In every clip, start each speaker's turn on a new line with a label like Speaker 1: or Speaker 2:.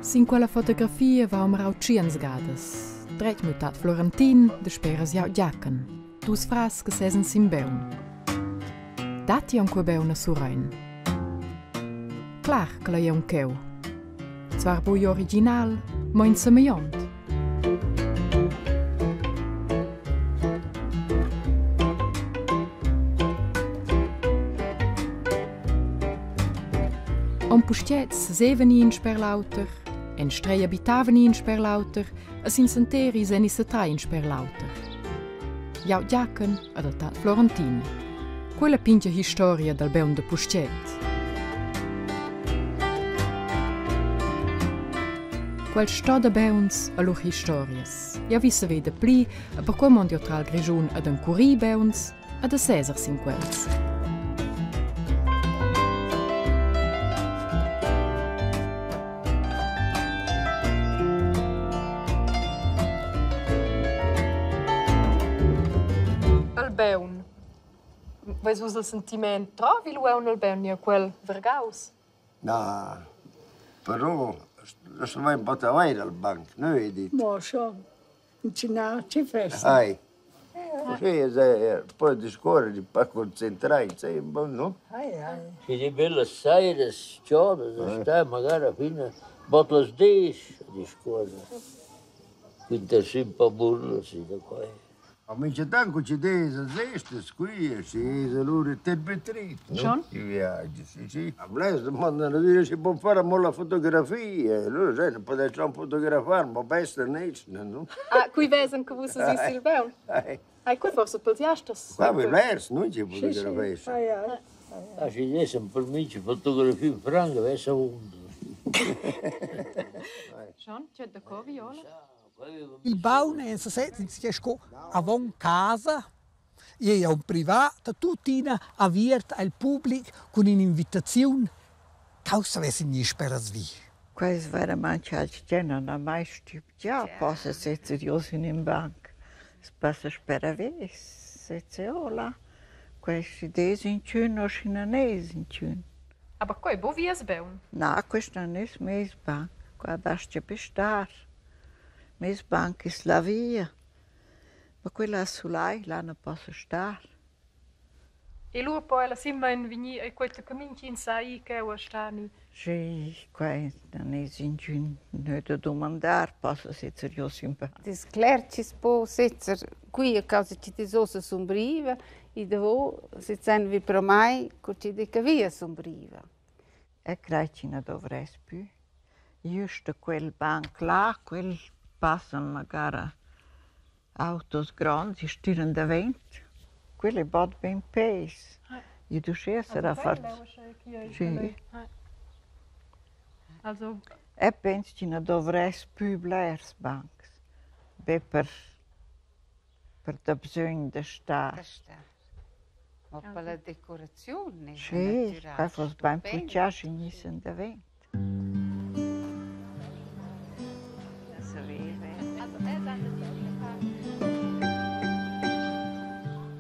Speaker 1: Sin quella fotografia va marau tschiens gadas. Dretg miu tat Florentin, dasperas jau Giachen. Dus frars che sesen sin beun. Datti aunc quei beun a Surrein? Clar che ei aunc cheu. Zwar buc original, mo in semegliont. On Pustgets sesevan in sper l'auter, en Strei habitavan in sper l'auter e sin santeris en i setrai in sper l'auter. Jau Giachen ed il tat Florentin. Quella pintga historia dal beun da Pustget. Quel sto da beuns a lur historias. Jau vi saver dapli e perquei mond jeu tra il Grischun ad encurir beuns e da seser sin quels.
Speaker 2: El beun. Veis vus il sentiment trovi lu aunc el beun ni quel vergaus?
Speaker 3: Na, però adesso vai un po' avair al banc, no Edith?
Speaker 4: Mo schon. Incinà che festa.
Speaker 3: Ai. Così poi discorre di pa concentrare insembel, no?
Speaker 4: Ai, ai.
Speaker 5: Schi di bellas sairas, chodas, da stà magari fin a bod las desch a discuorrer. Quinta sü ün pa burlas e da quai.
Speaker 3: Ma minchatant cu chi dess zestas qui e schi es alura temp trit, no? I viagi, sì, sì. A blers dumondan adüna schi pon far amo la fotografia. Lura sai, nu pudess fotografar, ma bester nesna, no?
Speaker 2: Ah, qui vesan che vus es il baun. Hai quei forsa pels jasters?
Speaker 3: Qua be blers, nun chi fotografeschan.
Speaker 5: Ah, schi dessan per mincha fotografia ün franc avess avuonda.
Speaker 2: Schon, c'è da co viola?
Speaker 6: Il baun en sesez insatgei sco avon casa. Igl ei aunc privat, tuttina aviert al public cun in'invitaziun. Caussa vessi gnü sperasvi.
Speaker 7: Quai es vairamaing alch ch'eu non ha mai stübgià, possa sezzer giò sün ün banc. Es passa speravi, sezzer o là. Quaist id es inchün o schi nun es inchün.
Speaker 2: Aber quei bu vies beun?
Speaker 7: Na, quist nun es meis banc. Qua basta be star. Meis banc es la via. Ma quella a sulai, là nu possa star.
Speaker 2: E lura po ella simmain vegnir ei quei camin ch'ins sa ir cheu a star ni?
Speaker 7: Schi, quai nun es ingün nö da dumandar, possa sezzer giò sün banc.
Speaker 8: Es cler chi's po sezzer qui a causa chi es uossa sumbriva e davo sezzan vi pro mai cur chi dica via sumbriva.
Speaker 7: Eu craj chi nu dovress pü. Güsta quel banc là, quel passan magara autos gronds e stüran davent. Quel è bod bain peis. Id uschea sarà fat sì.
Speaker 2: Also
Speaker 7: Eu pens chi nu dovress pü blers bancs, be per per da bsögn da star.
Speaker 8: Da star. Ma per la decoraziun es
Speaker 7: Sì, quai foss bain puchà schi gnissan davent.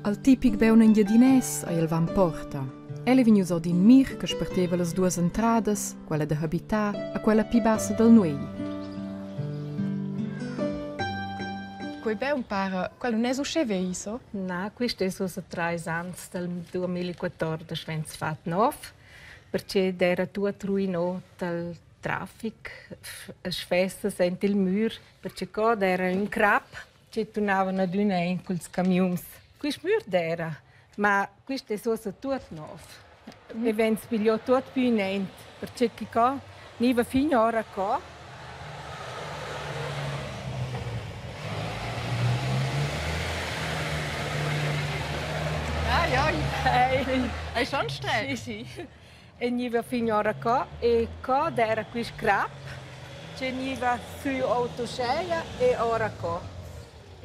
Speaker 1: Al tipic beun engiadinès ei el van porta. El ei vegnius ord in mir che sparteva las duas entradas, quella da habitar e quella pli bassa dal nuegl.
Speaker 2: Quei beun para, quel nun es uschè vegl, so?
Speaker 9: Na, quist es uossa trais ans dal 2014 vegns fat nov, perche d'eira tuot ruino dal trafic, sfessas aint il mür, perche co d'eira ün crap chi tunavan adüna aint culs camiuns. Quist mür d'eira, ma quist es uossa tuot nov e vegn sbigliò tuot pü in aint, perche chi co gniva fin ora co.
Speaker 2: Ai, ai. Ei schon streng.
Speaker 9: Sì, sì. E gniva fin ora co e co d'eira quist crap che gniva sü autoscheia e ora co.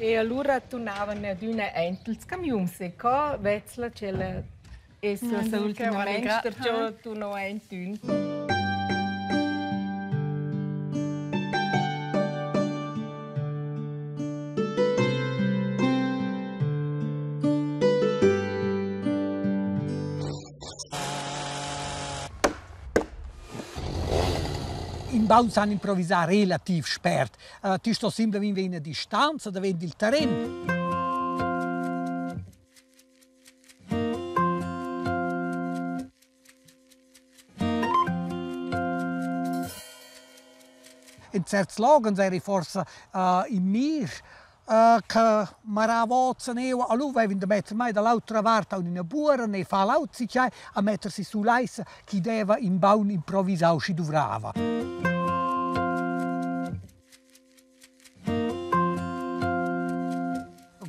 Speaker 9: E alura turnavan adüna aint ils camiuns e co vezz'la ch'ella es uossa ultimamaing perciò turno aint ün.
Speaker 6: In baun san improvisar relativ spert. Ti sto simplamain vegnir a distanza davent il terren. In certs loghens eri forsa in mir che marava oz neu, alura vevan da metter mai dall'autra vart aunc ina buora ne far l'auter tgei a metter si sull'aissa chi deva in baun improvisau schi duvrava.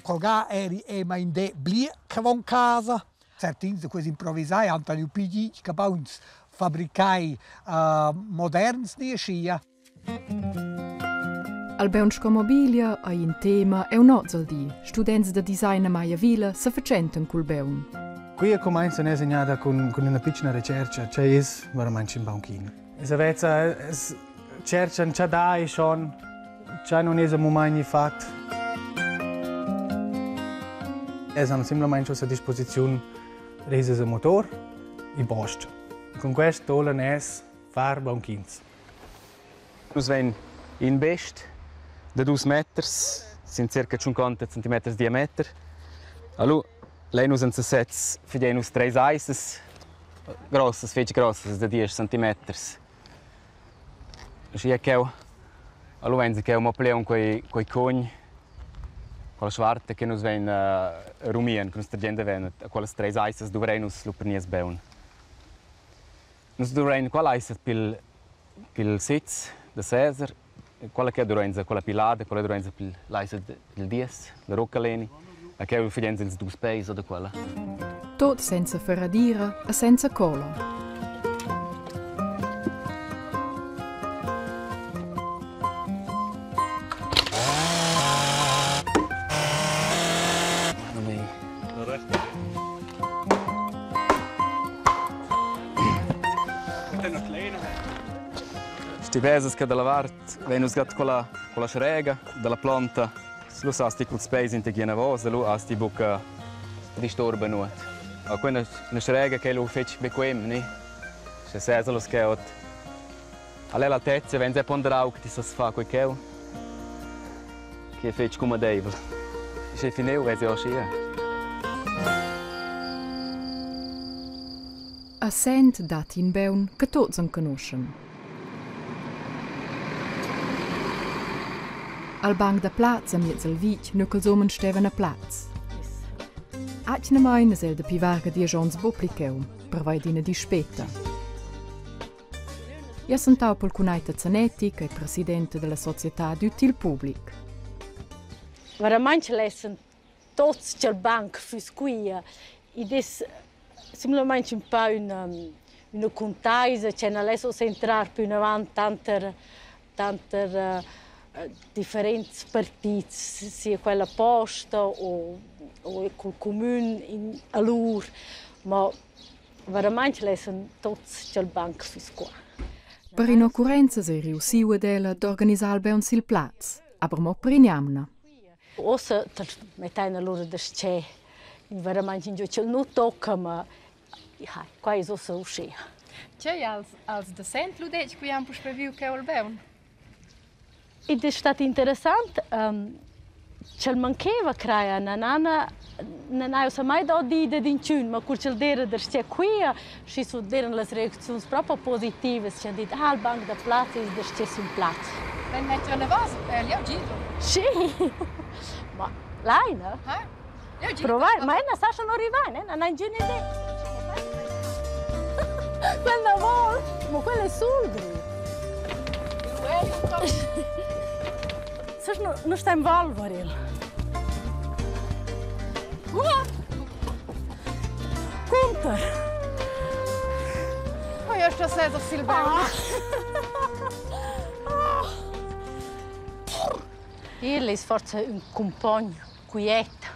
Speaker 6: Colgà eri ema in de blier che avon casa. Certins da quels improvisai han teniu pli ditg che bauns fabricai moderns ni aschia.
Speaker 1: Al baun sco mobilia ei in tema aunc oz al di. Students da design a Maiavilla sefatschentan cul baun.
Speaker 10: Qui cumainza nesa gnada cun cun üna pitschna retschercha, che es veramaing ün banchin. Es avezza es tscherchan cha dai schon, cha nun es amo mai gnü fat. Es han simplamaing a disposiziun resas a motor e boscha. Cun quest tolan es far banchins.
Speaker 11: Nus vein in best da dus meters sin circa tschunconta centimeters diameter. Allura lein nus en sesez fidein nus treis aissas grossas, fetg grossas da diesch centimeters. Aschia ch'jeu allura vein cheu mo pli aunc quei quei cugn, quella schwarta che nus vein rumien, che nus tergien da ven. Quellas treis aissas duvrein nus lu per nies baun. Nus duvrein quella aissa pil pil sez da Cesar, quella che durein quella pilada, quella durein pil l'aissa dil dies, la Roccaleni. E cheu fidein ils dus peis da quella.
Speaker 1: Tot senza ferradira e senza cola.
Speaker 11: Sti vesas che dalla vart vegn nus gat quella quella schrega dalla plonta. Lu sas ti culs peis in tegia enavos e lu has ti buca disturba nuot. A quella una schrega che lu fetg bequem, ni? Sche sesa los che ot Alla l'altezia vegn è ponderau che ti sas far quei cheu. Che è fetg cumadeivel. Sche fineu vesi aschia.
Speaker 1: A Sent dat in baun che tuts enconuschan. Al banc da plaz amiez il vitg, nu ch'els umens stevan a plaz. Atgnamain es el dapi varga diesch onns buc pli cheu, pervai d'ina dispeta. Ia sun taupa cun Aita Zanetti ch'ei presidenta dalla societad d'util public.
Speaker 12: Veramaing lessan tuots cha'l banc füss quia. Id es simplamaing ün pa üna üna cuntaisa cha na less uossa entrar plünavant tanter tanter differents partits, sia quella posta o o cul cumün in a lur. Ma veramaing lessan tuots cha'l banc füss qua.
Speaker 1: Per in'occurrenza sei reussiu ad ella d'organisar il baun sil plaz, aber mo per in'jamna.
Speaker 12: Uossa mettain alura da-scher veramaing ingio ch'el nu tocca, ma ja, quai es uossa uschea.
Speaker 2: Tgei als, als da Sent lu detg qui han puspei viu cheu il baun?
Speaker 12: Id es stat interessant ch'el mancheva craja na nana non hai ussa mai do di dad inchün, ma cur ch'el d'eira darcheu quia, schi sun d'eiran las reacziuns propa positivas, chi han dit: «Ah, il banc da plaz es darcheu sün plaz.»
Speaker 2: Vegn metter enavos? Jeu gido.
Speaker 12: Sì, ma laina?
Speaker 2: Jeu gido.
Speaker 12: Provai, ma ella sa schon arrivar, ne? Non ha ingüna idea. Quella vol, ma quella è sulgri. Sas, nu sta in volver el. Cunter.
Speaker 2: Oh, io sto seser sil baun.
Speaker 12: Igl es forsa ün cumpogn quiet.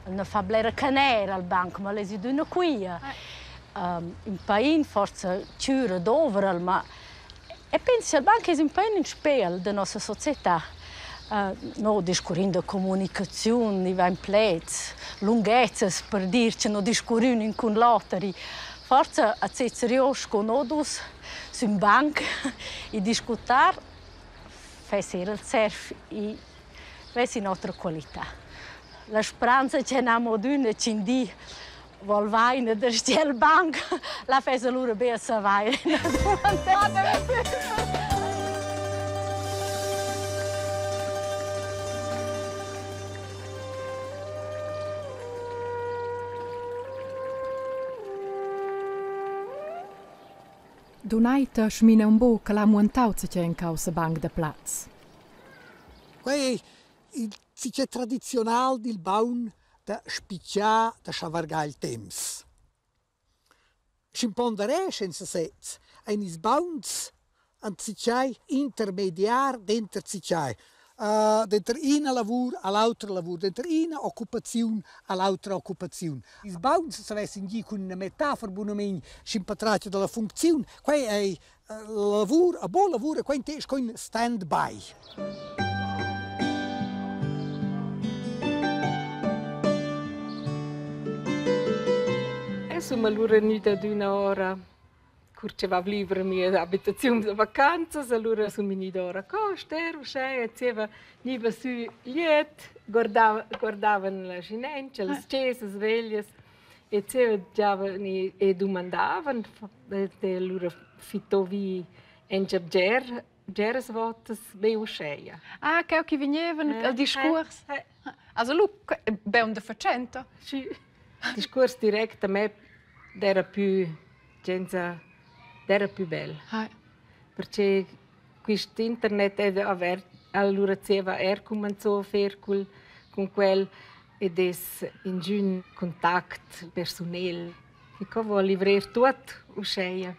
Speaker 12: El nu fa blera canera al banc, ma el es adüna quia. Ün pain forsa chüra dovra'l, ma E pensi al banc es ün pain ün spejel da nossa società. No discurrin da comunicaziun, i vain pleds, lunghezzas per dir cha no discurrin ün cun l'oter. I forsa a Cesariò sco no dus sün banc e discutar fess eir il serv e vess ün'otra qualità. La spranza cha n'amo adüna ch'ün di volvaina da stiel banc, la fess alura be a savair.
Speaker 1: Dunaita schmina un buc che l'ha muentau zatgei en caussa banc da plaz.
Speaker 6: Quei ei il sitgè tradiziunal dil baun da spitgar da schavargar il temps. Sch'in ponderescha en sesez, ein ils bauns enzatgei intermediar denter zatgei, denter ina lavur a l'autra lavur, denter ina occupaziun a l'autra occupaziun. Ils bauns savessen dir cun ina metafora bunamein sch'in patratga dalla funcziun, quei ei la lavur, a buca lavur, quei ei sco in stand-by.
Speaker 9: Insomma, allura gnüda d'üna ora cur che va vliver mia abitaziun da vacanzas, allura sun gnüda ora co, ster uschè e zieva gniva sü liet, guardava guardavan la schinentscha, las chesas veglias e zieva giavan e dumandavan e allura fittò vi engia bger bgeras votas be uscheia.
Speaker 2: Ah, cheu che vegnevan al discuors. Also lu beun da fatschenta.
Speaker 9: Sì. Discuors direct a me d'era pü senza d'era pü bel. Perche quist internet è avert allura zieva eir cumanzò a fer cul cun quel ed es ingün contact persunel. E co vo livrer tuot uscheia.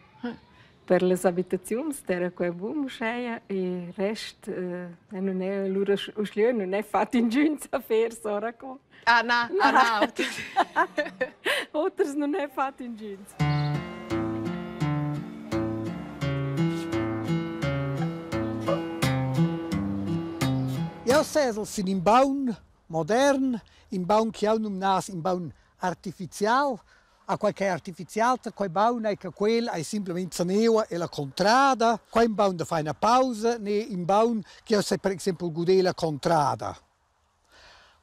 Speaker 9: Per las abitaziuns d'eira quai bun uscheia e rest nun è lura uschgliö nun è fat ingüns affers ora co.
Speaker 2: Ah na, ah na.
Speaker 9: Oters nun è fat ingüns.
Speaker 6: Jau sesel sin in baun modern, in baun ch'jau numnass in baun artificial, A quai ch'ei artificial tar quei baun ei che quel ei simplamain zaneua ella contrada. Quei in baun da far ina pausa ne in baun ch'jeu sai per exempel guder la contrada.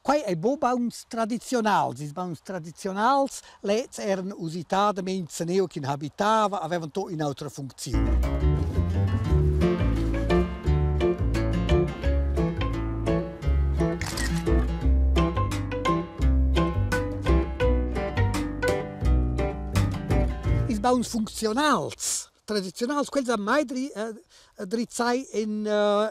Speaker 6: Quei ei buc bauns tradiziunals. Ils bauns tradiziunals, lezs eran usitadamein zaneu ch'in habitava, havevan tut in'autra funcziun. Ils bauns funcziunals tradiziunals, quels han mai drizzai en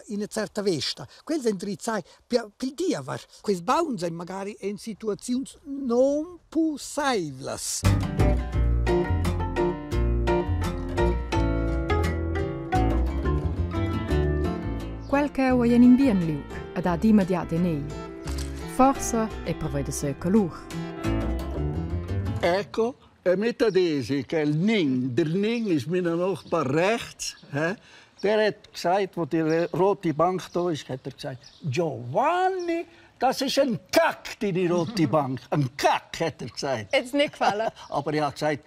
Speaker 6: ina certa vesta. Quels ein drizzai pil diever. Quels bauns ein magari en situaziuns nunpusseivlas.
Speaker 1: Quel cheu ei en in bien liug ed ha d'immediat en egl. Forsa ei pervei da sia colur.
Speaker 3: Ecco, e mit desi che il Ning, der Ning ist mein Nachbar rechts, hä? Der hat gesagt, wo die rote Bank da ist, hat er gesagt, Giovanni, das ist ein Kack, deine rote Bank. Ein Kack, hat er gesagt.
Speaker 2: Hat's nicht gefallen?
Speaker 3: Aber ich habe gesagt,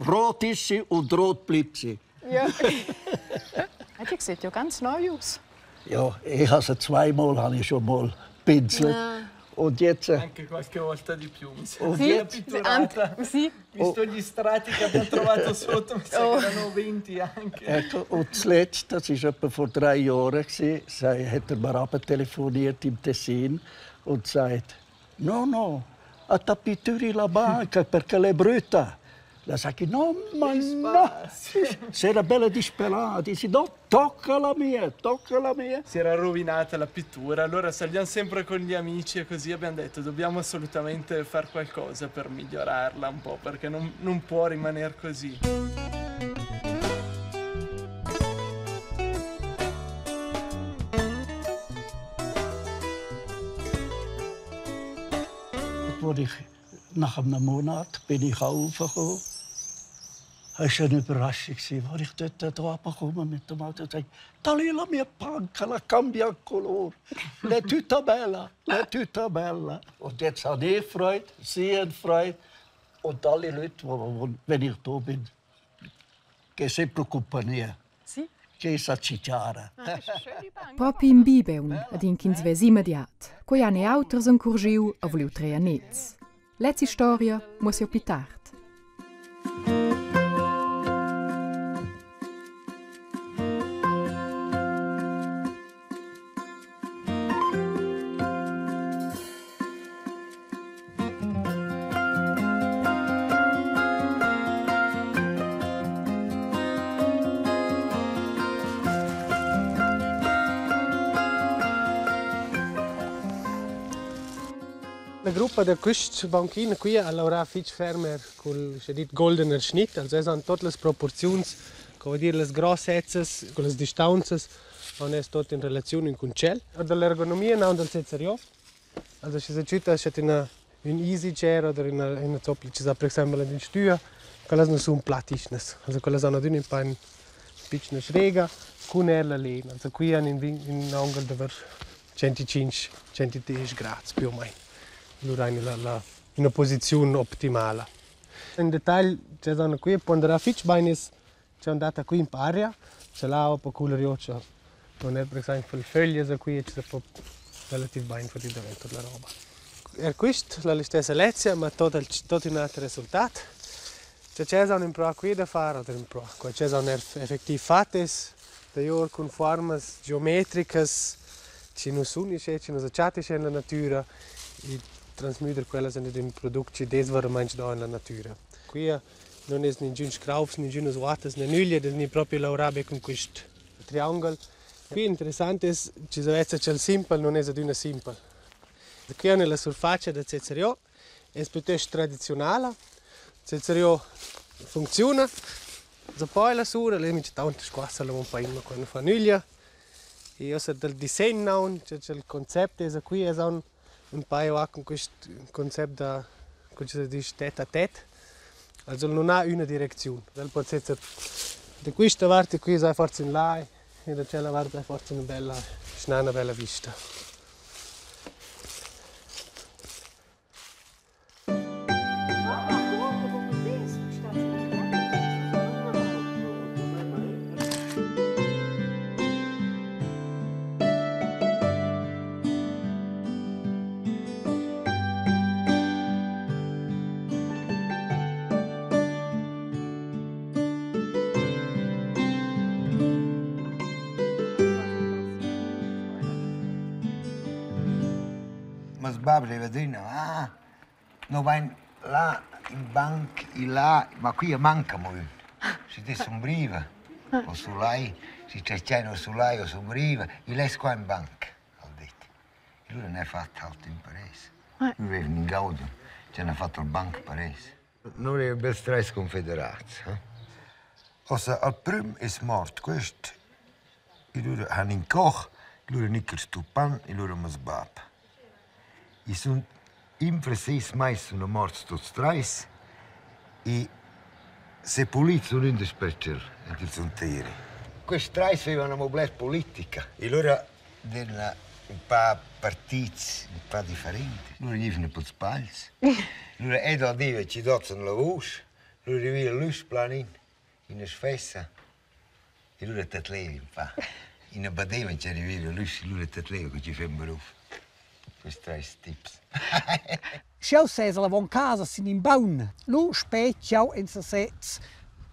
Speaker 3: rot ist sie und rot bleibt sie.
Speaker 2: Ja. Die sieht ja ganz neu aus.
Speaker 3: Ja, ich habe sie zweimal habe ich schon mal pinselt. Ja. Und jetzt,
Speaker 13: Anche qualche volta di più, mi sa.
Speaker 3: Und
Speaker 13: sì,
Speaker 3: jetzt,
Speaker 13: pitturata.
Speaker 2: Sì.
Speaker 13: Visto gli strati che abbiamo trovato sotto, mi sa oh. che erano 20 anche.
Speaker 3: Ecco, und zuletzt, das war etwa vor drei Jahren, hat er mir telefoniert im Tessin und sagt, no, no, a ta pittura la banca perché l'è brutta. La sag ich, no, ma no! Si era bella disperata, dice, no, tocca la mia, tocca la mia.
Speaker 13: Si era rovinata la pittura, allora saliamo sempre con gli amici e così abbiamo detto dobbiamo assolutamente fare qualcosa per migliorarla un po', perché non, non può rimanere così.
Speaker 3: Als ich nach einem Monat bin ich auch raufgekommen. Es war eine Überraschung, als ich dort runterkomme mit dem Auto und sage, da la mia panca, la cambia color. L'è tutta bella, l'è tutta bella. Und jetzt habe ich Freude, sie haben Freude und alle Leute, die, wenn ich da bin, che sempre compagnia.
Speaker 1: Sì.
Speaker 14: Che sa cicciara.
Speaker 1: Propi in bi beun ad in ch'ins vess immediat. Quei han er auters encurschiu e vuliu trer a nez. Lezza historia muossa pli tard.
Speaker 10: La gruppa da quist banchin qui ha laurà fich ferm eir cul scha dit goldener Schnitt, also es han tuot las proporziuns, co vuol dir las grossezzas, con las distaunzas, han es tuot in relaziun ün cun tschel. Our da l'ergonomia nan dal Cesariò Also schi s'agüda scha üna ün easy chair oder üna üna zopla chi sa per exaimpel ad ün stüa, quellas nu sun platischnas. Also quellas han adüna ün pa ün pitschna schräga cun eir la lena. Also qui han ün ün angel da ver 105, 110 grads più o main. Lura hain la la üna posiziun optimala. Ün detagl cha s'han qui ponderà fich bain es C'è andata qui in paria, c'è l'aua po culer jocha. Non è per exaimpel föglias a qui e ci po relativ bain far davent tut la roba. Er quist la listessa lezia, ma tot il tot ün ater resultat. Cha tschels han imprà qui da far oder imprà, qua tschels han er effectiv fat es da jor cun fuormas geometricas chi nu sun uschè, chi nu sa chatta uschè in la natüra e transmüder quellas in ün product chi dess veramaing do in la natüra. Quia nun es ningüns craufs, ningünas uattas ne nüglia, das gnir propi laurà be cun quist triangel. Qui interessant es chi sa vezza cha'l simpel nun es adüna simpel. Qui han la surfatscha da Ceceriò es plütöst tradiziunala. Ceceriò funcziuna, sa poi la sura, lez minchatant squassa la un pain, ma qua nu fa nüglia. E uossa dal disegn aunc, cha'l concept es qui es aunc ün paio va cun quist concept da co chi sa disch tête à tête. Also el nun ha üna direcziun. El po sezzer da quista vart e qui esa forsa ün lai e da tschella vart è forsa üna bella schnana bella vista.
Speaker 3: Meis bap deva adüna, ah, No vain là in banc e là, ma qui a manca amo ün. Schi dess sumbriva o sulai, schi tscherchain o sulai o sumbriva, il es qua in banc, ha'l dit. E lura n'ha fat halt ün pares. Nus vaivan ün gaudio, cha n'ha fat il banc pares. Noi eran bels trais confederats, eh. Uossa al prüm es mort quist, e lura han ün coch, lura gnit il stupan e lura meis bap. I sun infra seis mais suna morts tuots trais e sepulits sun ün daspö tschel ant il santeri. Quists trais vaivan amo bler politica e lura d'eirna ün pa partits ün pa different. Lura gnivna pels sbagls. Lura ed al diva chi dozzan la vusch, lura riviva l'üsch planin ina sfessa e lura tadleva ün pa. Ina badeva che arriveva l'üsch, lura tadleva co chi faivan baruf. Questi treis tips.
Speaker 6: Sch'jeu sesel avon casa sin in baun, lu spetg jeu en sesez,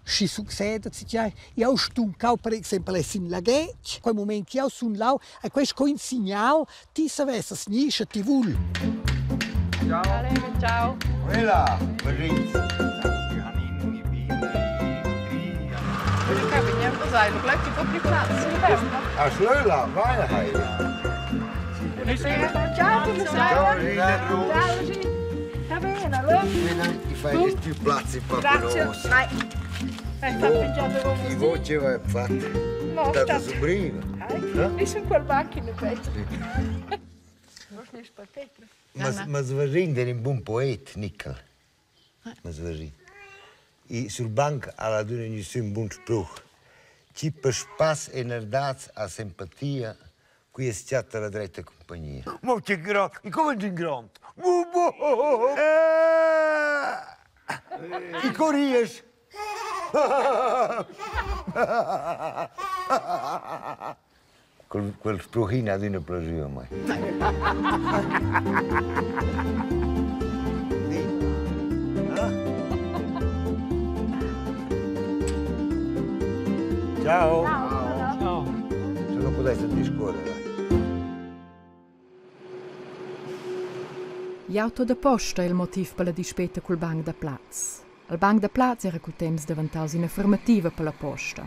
Speaker 6: schi succeda zatgei. Jeu stun cau per exempel sin laghetg, quei mument ch'jeu sun lau, ei quei sco in signal, ti savessas gnir sche ti vul.
Speaker 2: Ciao. Ciao.
Speaker 3: Quella, Fabrizio. A Schlöla, vai Heidi.
Speaker 2: Ciao, Ciao, Va bene, allora.
Speaker 3: Ti fai più plazzi un po'
Speaker 2: Grazie. Vai.
Speaker 3: I voce va fatta. Stata sobriva.
Speaker 2: Io sono quel macchina peggio.
Speaker 3: Ma Sverin era un buon poet, Nickel. Ma Sverin. E sul banc ha la dunna gnü ün bun spruch. Chi per spass e nerdats ha simpatia, qui es chatta la dretta cumpagnia. Ma che grand, e come ün grand? Bu bu! I corrias! Quel, quel spruhin ha adina plagiu a mei. Ciao. Ciao. Se non potete discorrere, dai.
Speaker 1: Gl'auto da posta ei il motiv per la dispeta cul banc da plaz. Il banc da plaz era cul temps daventaus ina fermativa per la posta.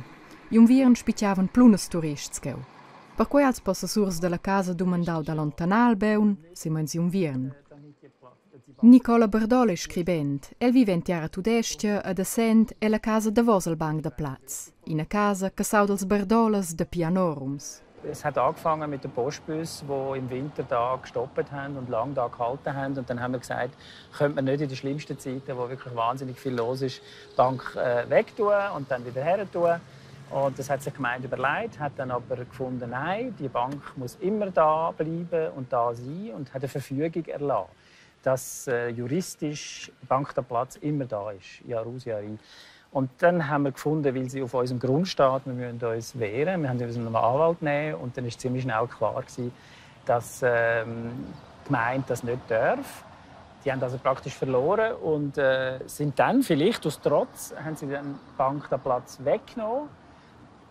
Speaker 1: Igl unviern spitgavan plunas turists cheu. Perquei ha ils possessurs dalla casa dumandau d'allontanar il beun, silmeins igl unviern. Nicola Bardola ei scribent. El viva en tiara tudestga ed a Sent ella casa davos il banc da plaz. Ina casa che s'auda als Bardolas dapi anorums.
Speaker 15: Es hat angefangen mit den Postbus, die im Winter da gestoppt haben und lang da gehalten haben. Und dann haben wir gesagt, könnte man nicht in den schlimmsten Zeiten, wo wirklich wahnsinnig viel los ist, die Bank wegtun und dann wieder her tun. Und das hat sich die Gemeinde überlegt, hat dann aber gefunden, nein, die Bank muss immer da bleiben und da sein und hat eine Verfügung erlassen, dass juristisch die Bank der Platz immer da ist, Jahr aus, Jahr ein. Und dann haben wir gefunden, weil sie auf unserem Grund steht, wir müssen uns wehren. Wir haben uns einen Anwalt nehmen und dann ist ziemlich schnell klar gewesen, dass die Gemeinde das nicht darf. Die haben also praktisch verloren und sind dann vielleicht aus Trotz haben sie dann die Bank den Platz weggenommen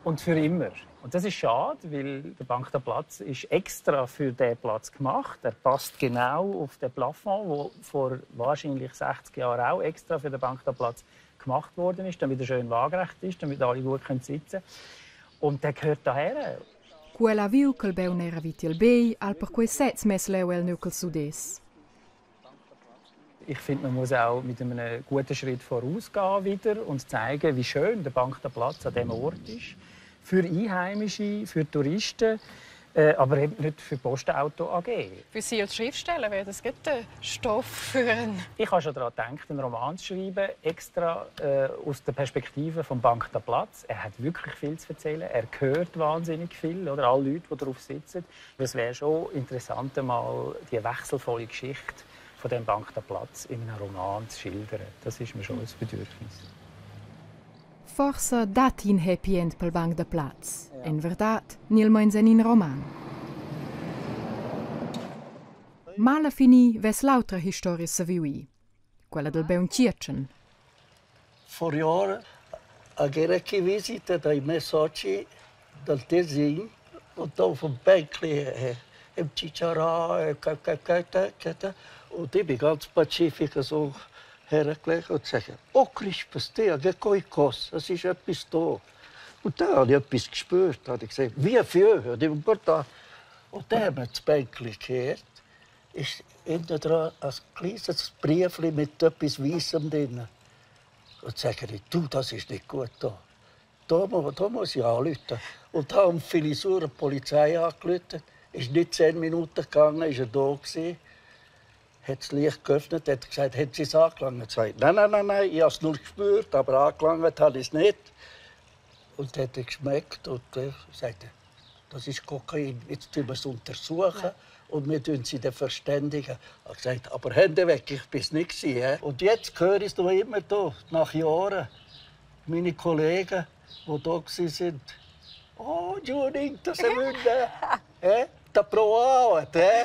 Speaker 15: und für immer. Und das ist schade, weil der Bank der Platz ist extra für diesen Platz gemacht. Er passt genau auf den Plafond, wo vor wahrscheinlich 60 Jahren auch extra für den Bank der Platz gemacht worden ist, damit er schön waagerecht ist, damit alle gut sitzen können. Und der gehört daher.
Speaker 1: Quella viu ch'el beun era vid il begl, al perquei sez mess leu el neu ch'el s'udess.
Speaker 15: Ich finde, man muss auch mit einem guten Schritt vorausgehen wieder und zeigen, wie schön der Bank der Platz an diesem Ort ist. Für Einheimische, für Touristen, aber eben nicht für Postauto AG.
Speaker 2: Für Sie als Schriftsteller wäre das gerade Stoff für einen...
Speaker 15: Ich habe schon daran gedacht, einen Roman zu schreiben, extra aus der Perspektive vom Bank der Platz. Er hat wirklich viel zu erzählen, er hört wahnsinnig viel, oder alle Leute, die darauf sitzen. Es wäre schon interessant, mal die wechselvolle Geschichte von dem Bank der Platz in einem Roman zu schildern. Das ist mir schon ein Bedürfnis.
Speaker 1: Forsa dat in happy end pel banc da plaz. En verdad, nilmeins en in roman. Mala finì vess l'autra historia saviu ir, quella del beun tgietschen.
Speaker 14: Vor Jahren agera chi visita dai miei soci dal Tessin und da auf dem Bänkli im Cicciarà und ich bin ganz pazifisch so hergelegt und sage, oh Crispus, der, der kos, es ist etwas da. Und da habe ich etwas gespürt, habe ich gesagt, wie viel? Und ich bin da. Und dann haben wir das Bänkli gehört, ist hinten dran ein kleines Briefli mit etwas Weissem drin. Und sage ich, du, das ist nicht gut da. Da, da muss ich anrufen. Und da haben Filisur die Polizei angerufen. Ist nicht 10 Minuten gegangen, ist er da gewesen. Hat das Licht geöffnet, hat gesagt, hat sie es angelangt? Ich sagte, nein, nein, nein, nein, ich habe es nur gespürt, aber angelangt habe ich es nicht. Und hat er geschmeckt und sagte, das ist Kokain, jetzt tun wir es untersuchen und wir tun sie dann verständigen. Er hat gesagt, aber Hände weg, ich bin es nicht gewesen. Und jetzt höre ich es noch immer da, nach Jahren. Meine Kollegen, die da waren, oh, Juning, das ist ein Wunder. Da provato, eh?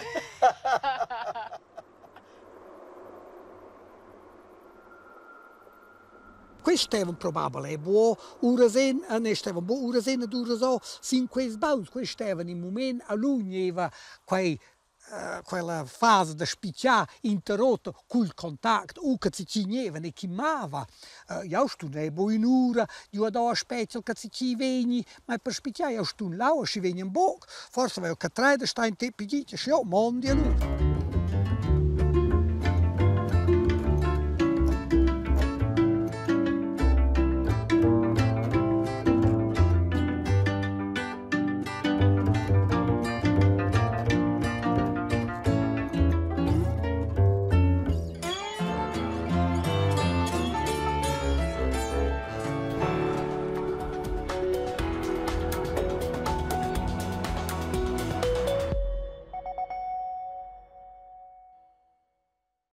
Speaker 6: Quest stevan probabel er buo uras en, ne stevan buo uras en ed uras o sin quels baus. Quels stevan in mument a lugneva quei quella fasa da spitgar interrotta cul contact u che si gneva ne chi mava. Jau stun bu ün'ura giu ad a special che si chi vegni, ma per spitgar jau stun là, schi vegnan buc. Forsa veu che treida sta in tepi gitg, schi jo mondi allura.